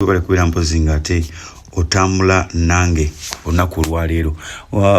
Webale kubeera mpozi nga ate otambula nange olunaku olwaleero.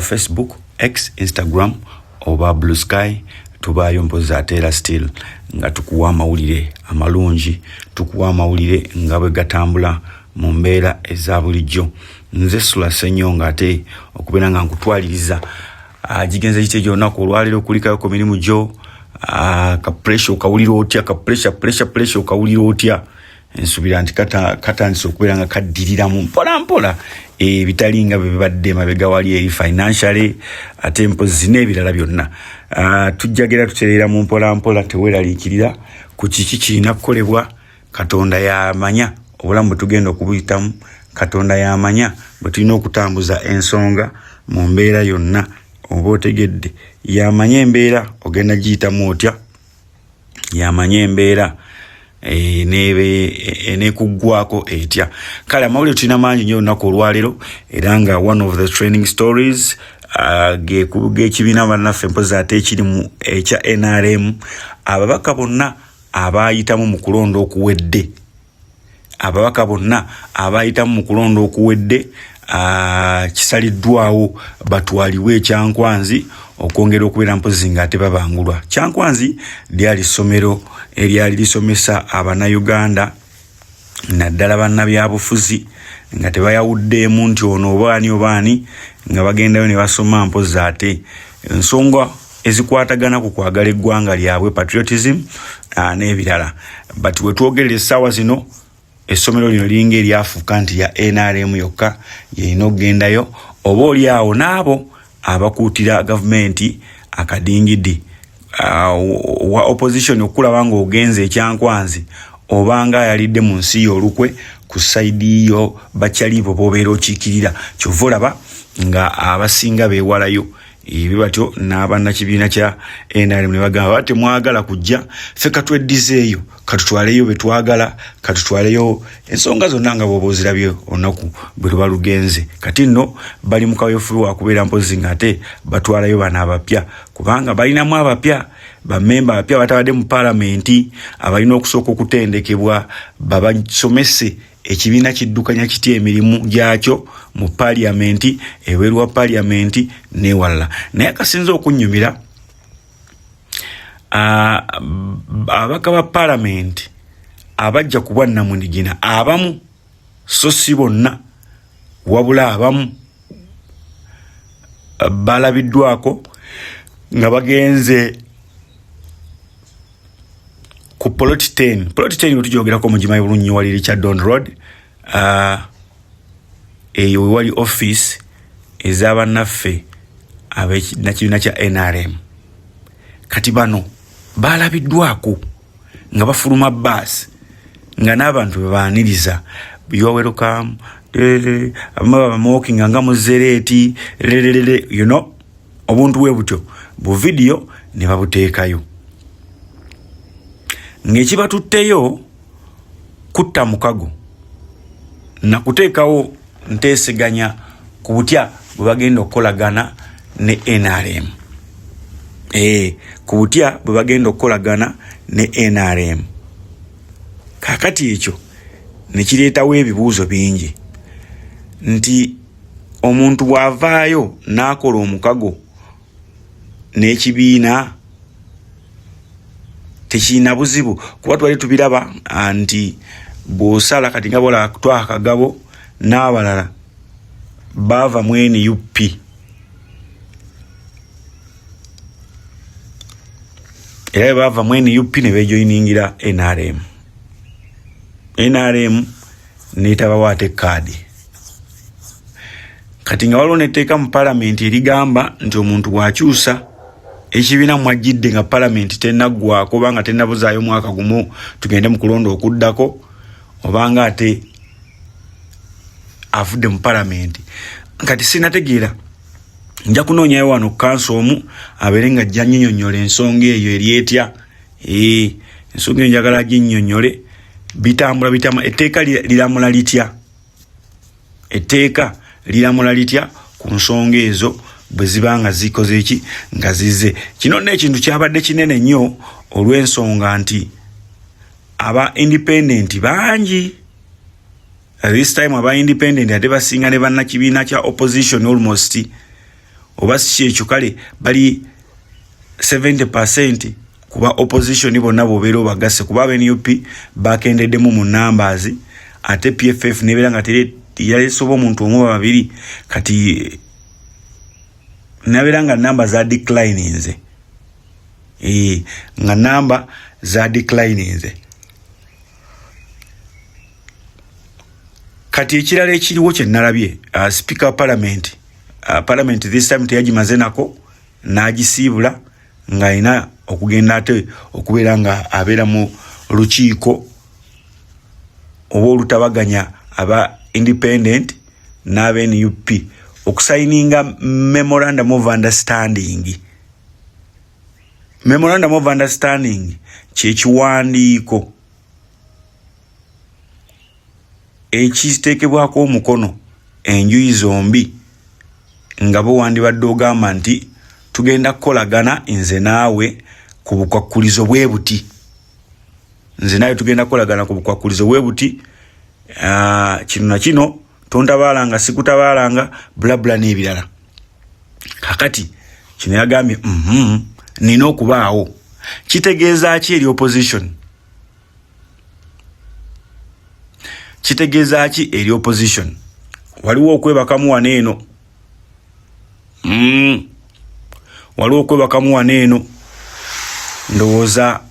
Facebook, X, Instagram oba Blue Sky tubaayo mpozi ate era still nga tukuwa amawulire amalungi, tukuwa amawulire nga bwe gatambula mu mbeera eza bulijjo. Nze Sula Ssenyonga ate okubeera nga nkutwaliriza gigenze kitya egy'olunaku olwaleero, okulikayo ku mirimu gyo, ka pressure okawulira otya, ka pressure, pressure, pressure okawulira otya? Nsubira nti katandise okubeera nga kaddiriramu mpola mpola ebitali nga bwe bibadde mabega wali eri financially, ate mpozi n'ebirala byonna. Tujjagera tutereera mu mpola mpola, teweeraliikirira ku kiki kirina kukolebwa. Katonda yamanya obulamu bwe tugenda okubuyitamu, Katonda yamanya bwe tulina okutambuza ensonga mu mbeera yonna, oba otegedde, yamanya embeera ogenda giyitamu otya, yamanya embeera enekuggwako etya. Kale amawulire tulina mangi nnyo olunaku olwaleero, era nga one of the training stories g'ekibiina bannaffe mpozi ate ekiri mu ekya NRM, ababaka bonna abaayitamu mu kulonda okuwedde, ababaka bonna abaayitamu mu kulonda okuwedde kisaliddwawo batwalibwe Ekyankwanzi okwongera okubeera mpozi nga ate babangulwa. Kyankwanzi lyali ssomero eryali lisomesa Abannayuganda naddala bannabyabufuzi nga tebayawuddeemu nti ono oba ani oba ani, nga bagendayo ne basoma mpozi ate ensonga ezikwatagana ku kwagala eggwanga lyabwe, patriotism n'ebirala. But wetwogerera essaawa zino, essomero lino liringa eryafuuka nti ya NRM yokka yerina okugendayo, oba oli awo n'abo abakuutira gavumenti akadingidi wa opposition okulaba ng'ogenze Ekyankwanzi, obanga ayalidde mu nsi yo olukwe ku side yo bakyalibo bobeera okiikirira. Kyova olaba nga abasinga beewalayo ebi batyo n'abannakibiina kya NRM ne bagamba ba temwagala kujja, ffe katweddizeeyo, katutwaleyo be twagala, katutwaleyo ensonga zonna nga bw'oba ozirabye olunaku bwe luba lugenze. Kati nno bali mu kaweefube wakubeera mpozi nga ate batwalayo bano abapya, kubanga balinamu abapya, bammemba abapya batabadde mu paalamenti abalina okusooka okutendekebwa babasomese ekibiina kiddukanya kitya emirimu gyakyo mu paaliyamenti, ebweru wa paaliyamenti n'ewalala. Naye akasinza okunnyumira, ababaka ba paalamenti abajja ku bwannamunigina abamu, so si bonna, wabula abamu balabiddwako nga bagenze ku Plot 10. Plot 10 wetugyogerako mugimanyi bulungi, wali Richardon Road, eyo wewali office ez'abannaffe ab'ekibiina kya NRM. Kati bano balabiddwako nga bafuluma baasi nga n'abantu bebaaniriza, "You are welcome," abamu babamokinga nga muzereeti lelelele, obuntu bwe butyo, bu vidiyo ne babuteekayo ng'ekibatutteyo kutta mukago nakuteekawo nteeseganya ku butya bwe bagenda okukolagana ne NRM, ku butya bwe bagenda okukolagana ne NRM. Kaakati ekyo ne kireetawo ebibuuzo bingi nti omuntu bw'avaayo n'akola omukago n'ekibiina tekirina buzibu, kuba twali tubiraba nti bw'osala kati nga bola Twaha Kagabo n'abalala baava mu NUP era bwe baava mu NUP ne bejoyiningira NRM, NRM neetabawo ate kaadi. Kati nga waliwo netteeka mu palamenti erigamba nti omuntu bw'akyusa ekibiina mwajjidde nga palamenti tenaggwako oba nga tennabuzaayo mwaka gumu tugende mu kulonda okuddako, obanga ate avudde mu palamenti. Kati sinategeera, nja kunoonyayo wano kanso omu abeere nga ajja nnyonyola ensonga eyo eri etya. Ensonga eyo njagala ginnyonnyole, bitambula bitama, etteeka liramula litya, etteeka liramula litya ku nsonga ezo bwe ziba nga zikoze eki nga zize. Kino nno ekintu kyabadde kinene nnyo olw'ensonga nti aba independent bangi. This time aba independent ate basinga ne bannakibiina kya opposition almost, oba si kyekyo kale bali 70% kuba opposition bonna bwobeera obagasse, kuba aba NUP bakendeddemu mu numbers, ate PFF nebeera nga yalesoba omuntu omu babiri, kati nabeera nga namba za declininze, nga namba za declininze. Kati ekirala ekiriwo kye nalabye, speaker wa parliament, parliament this time teyagimaze nako n'agisiibula ng'alina okugenda ate okubeera nga abeera mu lukiiko oba olutabaganya aba independent n'aba NUP okusayininga memorandum of understanding. Memorandum of understanding kyekiwandiiko ekiteekebwako omukono enjuyi zombi nga bo wandibadde ogamba nti tugenda kukolagana nze naawe ku bukwakkulizo bwe buti, nze naawe tugenda kukolagana ku bukwakkulizo bwe buti, kino na kino, tontabaalanga sikutabaalanga, bulabula n'ebirala. Kakati kino yagambye nina okubaawo. Kitegeeza ki eri opposition? Kitegeeza ki eri opposition? Waliwo okwebakamu wano eno, waliwo okwebakamu wano eno. Ndowooza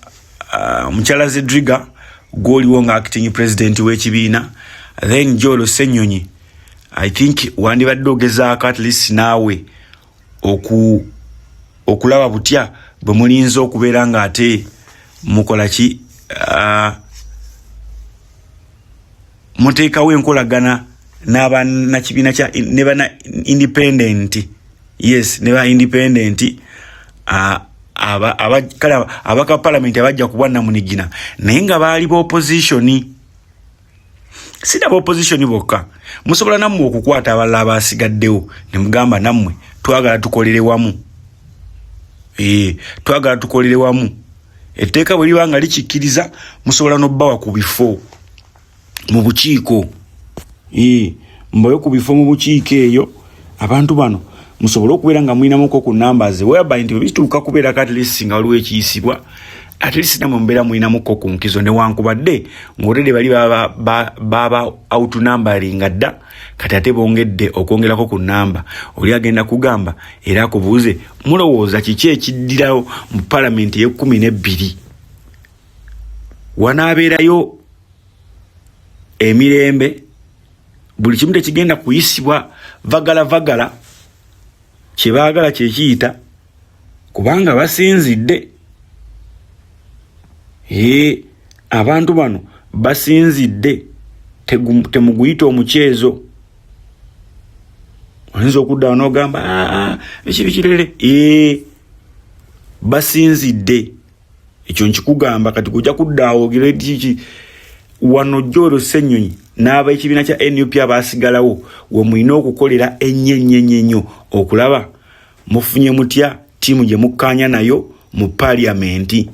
mukyala Zedriga gwoliwo nga acting president w'ekibiina, then Joel Ssenyonyi, I think wandibadde ogezaako at least naawe okulaba butya bwe mulinza okubeera nga ate mukola ki, muteekawo enkolagana n'abannakibiina kya ne bana independent, yes, ne ba independent, kale abaka parliament abajja kubwa namunigina, naye nga baali ba opposition. Si naba opposition bokka, musobola nammwe okukwata abalala abasigaddewo ne mugamba nammwe twagala tukolere wamu, twagala tukolere wamu. Etteeka bwe liba nga likikkiriza, musobola n'obbawa ku bifo mu bukiiko, mbawe ku bifo mu bukiiko eyo, abantu bano musobole okubeera nga mulinamuko ku numbers, whereby nti bwe bituuka kubeerako at least nga waliwo ekiyisibwa, at least namwe mubeera mulinamuko ku nkizo, newankubadde ng'olredi bali baba outnumberinga dda, kati ate bongedde okwongerako ku namba. Oli agenda kugamba era akubuuze, mulowooza kiki ekiddirawo mu palamenti ey'ekkumi n'ebbiri? Wanaabeerayo emirembe? Buli kimu tekigenda kuyisibwa vagala vagala, kye baagala kye kiyita, kubanga basinzidde. Abantu bano basinzidde, temuguyita omukyezo. Oyinza okudda n'ogamba biki bikirere, basinzidde, ekyo nkikugamba. Kati kujja kudda awo ogire kiki wano. Joel Ssenyonyi n'ab'ekibiina kya NUP abaasigalawo, we mulina okukolera ennyo ennyo ennyo ennyo okulaba mufunye mutya ttiimu gye mukkaanya nayo mu paaliyamenti,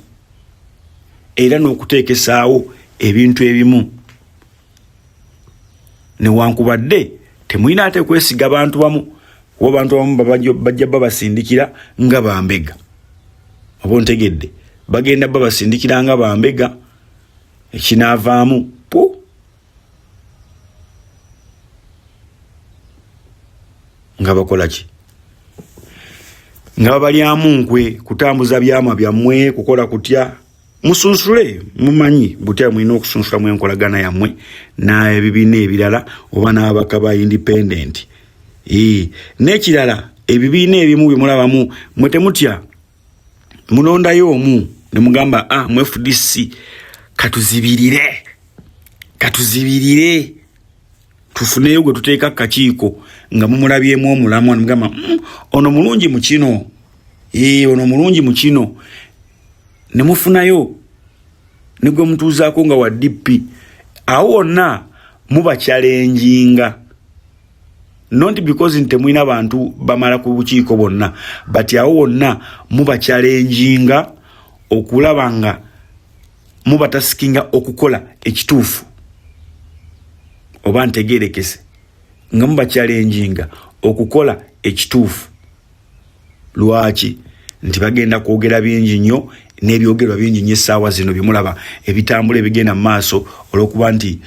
era n'okuteekesaawo ebintu ebimu, newankubadde temulina ate kwesiga bantu bamu, kuba abantu abamu bajja babasindikira nga bambega, oba ontegedde, bagenda babasindikira nga bambega, ekinaavaamu pu nga bakola ki, nga babalyamu nkwe, kutambuza byama byammwe, kukola kutya. Musunsule, mumanyi butya mulina okusunsulamu enkolagana yammwe n'ebibiina ebirala oba n'ababaka ba independent. N'ekirala, ebibiina ebimu bye mulabamu mwe temutya, mulondayo omu ne mugamba, mu FDC katuzibirire, katuzibirire tufuneyo gwe tuteeka ku kakiiko, nga mumulabyemu omulamwa ne mugamba, ono mulungi mu kino, ono mulungi mu kino, ne mufunayo ne gwe mutuuzaako nga wa DP. Awo wonna mubakyalenjinga, not because nti temulina bantu bamala ku bukiiko bwonna, but awo wonna mubakyalenjinga okulaba nga mubatasikinga okukola ekituufu. Oba ntegerekese nga mubakyalenjinga okukola ekituufu. Lwaki nti bagenda kwogera bingi nnyo n'ebyogerwa bingi nnyo essaawa zino byemulaba ebitambula ebigenda mu maaso olw'okuba nti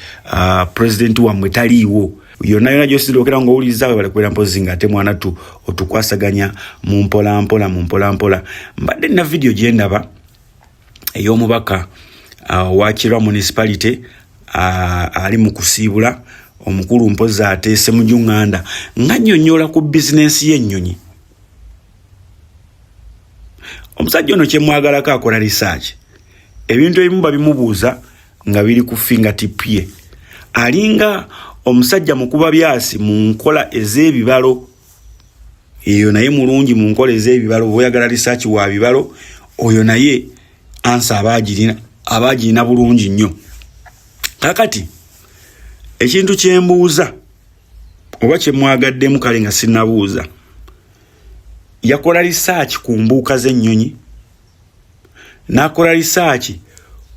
pulezidenti wammwe taliiwo. Yonna yonna gyosirookera ng'owuliriza, webale kubeera mpozi nga ate mwana tu otukwasaganya mu mpolampola mu mpolampola. Mbadde nina vidiyo gye ndaba ey'omubaka owa Kirwa Municipality ali mu kusiibula omukulu mpozi ate Ssemujju Nganda nga nnyonnyola ku bizinensi y'ennyonyi. Omusajja ono kyemwagalako akola research, ebintu ebimu babimubuuza nga biri ku fingertip ye. Alinga omusajja mukuba byasi mu nkola ez'ebibalo eyo, naye mulungi mu nkola ez'ebibalo. Oba oyagala research wa bibalo, oyo naye ansa abaagirina, abaagirina bulungi nnyo. Kakati ekintu kyembuuza oba kyemwagaddemu, kale nga sinnabuuza, yakola research ku mbuuka z'ennyonyi, n'akola research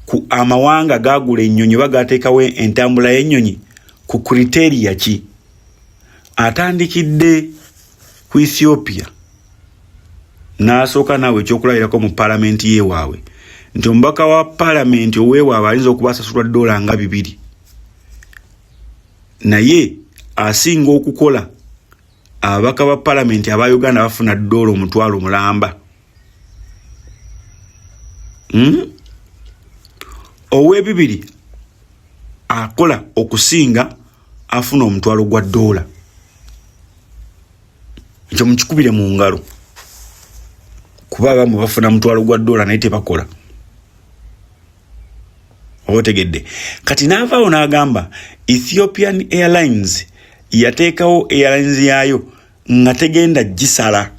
ku amawanga gagula ennyonyi oba gateekawo entambula y'ennyonyi ku criteria ki? Atandikidde ku Ethiopia n'asooka naawe ekyokulabirako mu paalamenti yeewaabwe nti omubaka wa paalamenti oweewaabwe ayinza okuba asasulwa dola nga 2, naye asinga okukola ababaka ba paalamenti aba Uganda bafuna dola 500,000. Ow'ebibiri akola okusinga afuna omutwalo gwa dola. Ekyo mukikubire mu ngalo, kuba abamu bafuna mutwalo gwa dola naye tebakola. Oba otegedde? Kati n'avaawo n'agamba Ethiopian Airlines yateekawo airlines yaayo nga tegenda gisala,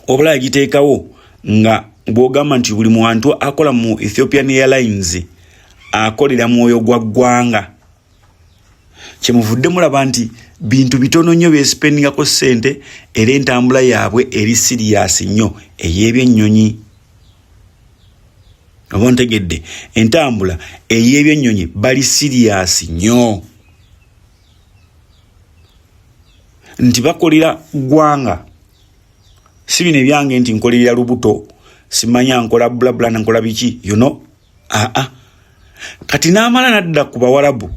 obula yagiteekawo nga bw'ogamba nti buli muntu akola mu Ethiopian Airlines akolera mwoyo gwa ggwanga. Kyemuvudde mulaba nti bintu bitono nnyo byesipendingako ssente, era entambula yaabwe eri serious nnyo ey'ebyennyonyi. Oba ntegedde? Entambula ey'ebyennyonyi bali serious nnyo nti bakolera ggwanga, si bino ebyange nti nkolerera lubuto, simanya nkola bulabula, nkola biki. Aa, kati n'amala nadda ku Bawarabu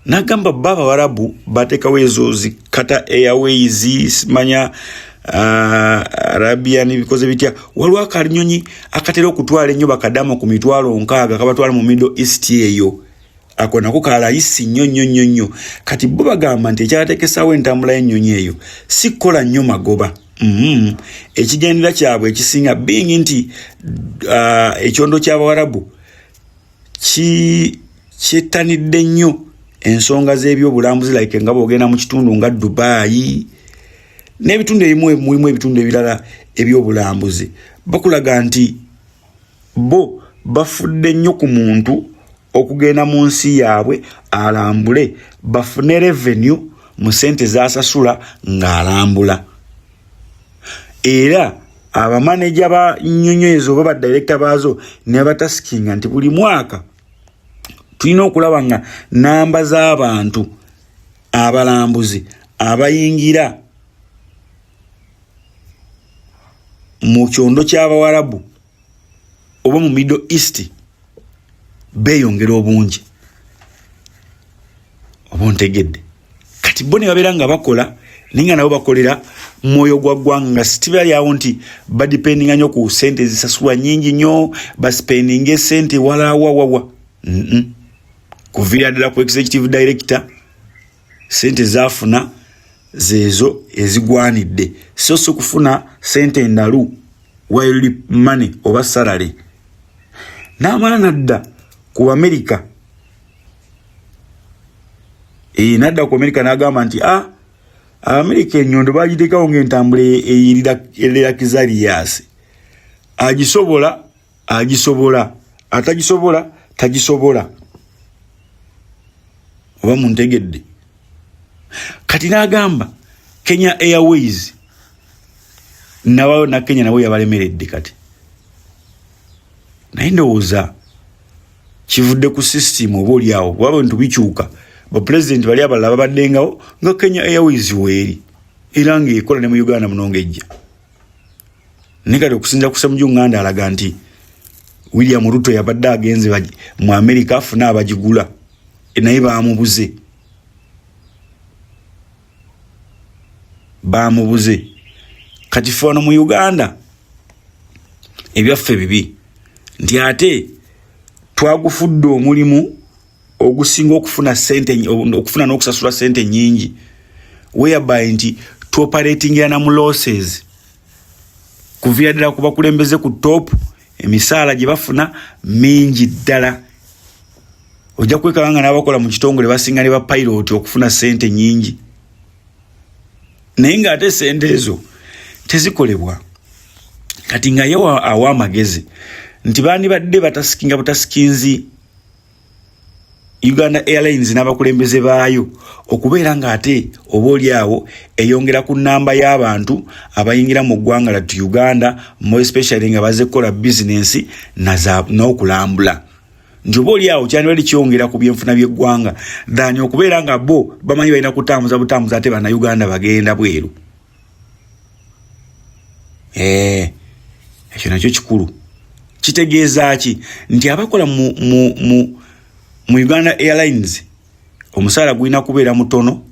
n'agamba ba Abawarabu bateekawo ezo zi Qatar Airways, simanya Arabian bikoze bitya. Waliwo akanyonyi akatera okutwala ennyo bakadama ku 60,000 kabatwala mu Middle East eyo. Ako nako kalayisi nnyo nnyo nnyo nnyo. Kati bo bagamba nti ekyatekesawo entambula y'ennyonyi eyo si kukola nnyo magoba. Ekigendera kyabwe ekisinga being nti ekyondo ky'Abawarabu kyettanidde nnyo ensonga z'ebyobulambuzi, like nga bwogenda mu kitundu nga Dubai n'ebitundu ebimu mulimu ebitundu ebirala ebyobulambuzi, bakulaga nti bo bafudde nnyo ku muntu okugenda mu nsi yaabwe alambule, bafune revenue mu sente zasasula ng'alambula. Era abamaneja ba nnyonyi ezo oba badirekita baazo ne batasikinga nti buli mwaka tulina okulaba nga namba z'abantu abalambuzi abayingira mu kyondo ky'Abawarabu oba mu Middle East beeyongera obungi. Oba ontegedde? Kati bo ne babeera nga bakola, naye nga nabo bakolera mwoyo gwa ggwanga, nga sitibali nti badipendinga nnyo ku sente ezisasulwa nyingi nnyo, basipendinga esente walawawawa. Kuviira ddala ku executive director, sente zafuna zeezo ezigwanidde, so si kufuna sente endalu, wild money oba salary. N'amala nadda ku Amerika. E, nadda ku Amerika n'agamba nti ah, Amerika enyondo bagiteekawo ng'entambula eyirira, agisobola agisobola, atagisobola tagisobola. Oba muntegedde? Kati n'agamba Kenya Airways nabayo na Kenya nabo yabalemeredde. Kati naye ndowooza kivudde ku system oba oliawo, kuba bintu bikyuka. Bapulezidenti bali abalala babaddengawo nga Kenya Airways weeri era ng'ekola ne mu Uganda muno ng'ejja. Naye kati okusinza ku Ssemujju Nganda alaga nti William Ruto yabadde agenze mu Amerika afune abagigula, naye baamubuze, baamubuze. Kati ffe wano mu Uganda ebyaffe bibi nti ate twagufudde omulimu ogusinga okufuna sente, okufuna n'okusasula sente nyingi, whereby nti tuoperatingira na mu losses kuviira ddala ku bakulembeze ku top. Emisaala gye bafuna mingi ddala, ojja kwekanga nga n'abakola mu kitongole basinga ne bapilot okufuna sente nyingi, naye ng'ate sente ezo tezikolebwa. Kati nga ye awa amagezi nti bandibadde batasikinga butasikinzi Uganda Airlines n'abakulembeze baayo okubeera ng'ate oba oli awo eyongera ku nnamba y'abantu abayingira mu ggwanga lattu Uganda, more especially nga bazze kukola bizinensi n'okulambula, nti oba oli awo kyandibadde kyongera ku byenfuna by'eggwanga than okubeera nga bo bamanyi balina kutambuza butambuza ate Bannayuganda bagenda bweru. Ekyo nakyo kikulu. Kitegeeza ki? Nti abakola mu Uganda Airlines omusaala gulina kubeera mutono,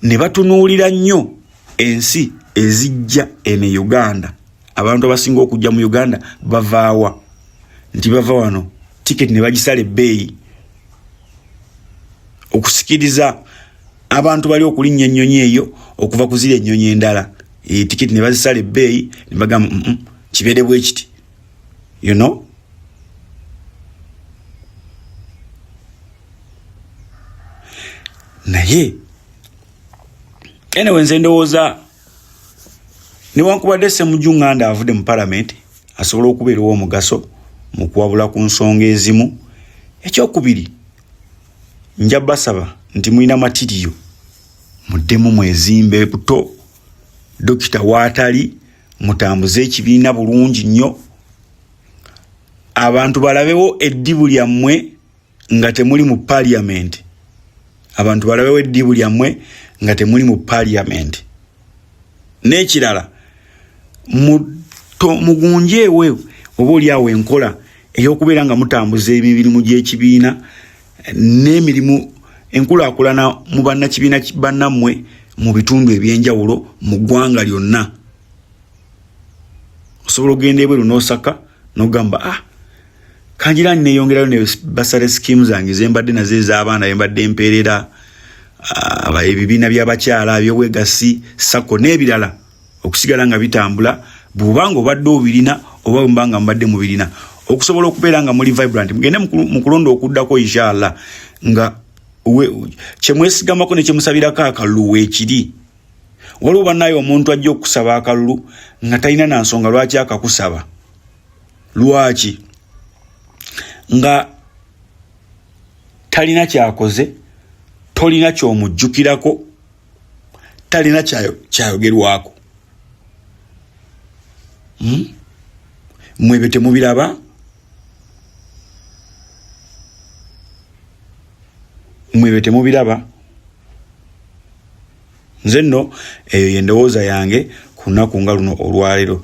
ne batunuulira nnyo ensi ezijja ene Uganda. Abantu abasinga okujja mu Uganda bavaawa? Nti bava wano, tiketi ne bagisala ebbeeyi okusikiriza abantu bali okulinnya ennyonyi eyo okuva ku ziri ennyonyi endala. Tiketi ne bazisala ebbeeyi ne bagamba, kibeere bwe kiti, you know. Naye anyway, nze ndowooza newankubadde Ssemujju Nganda avudde mu palamenti, asobola okubeera ow'omugaso mu kuwabula ku nsonga ezimu. Ekyokubiri, nja basaba nti mulina matiriyo, muddemu mwezimbe buto. Dokita waatali, mutambuze ekibiina bulungi nnyo, abantu balabewo eddibu lyammwe nga temuli mu parliament. Abantu balabewo eddibu lyammwe nga temuli mu parliament. N'ekirala, mugunjeewe oba oli awo enkola ey'okubeera nga mutambuza emirimu gy'ekibiina n'emirimu enkulaakulana mu bannakibiina bannammwe mu bitundu ebyenjawulo mu ggwanga lyonna. Osobola okugenda ebweru n'osaka n'ogamba, ah, kanjira neyongerayo ne bursary scheme zange zembadde nazo ez'abaana bembadde mpeerera, ebibiina by'abakyala, ebyobwegasi, sako n'ebirala, okusigala nga bitambula bw'obanga obadde obirina oba bwemba nga mubadde mubirina, okusobola okubeera nga muli vibrant. Mugende mu kulonda okuddako, inshallah, nga kyemwesigamako ne kyemusabirako akalulu weekiri. Waliwo bannaye omuntu ajja okusaba akalulu nga talina na nsonga lwaki akakusaba, lwaki nga talina kyakoze, tolina kyomujjukirako, talina kyayogerwako. Mwebyo temubiraba? Mwebyo temubiraba? Nze nno eyo yendowooza yange ku lunaku nga luno olwaleero.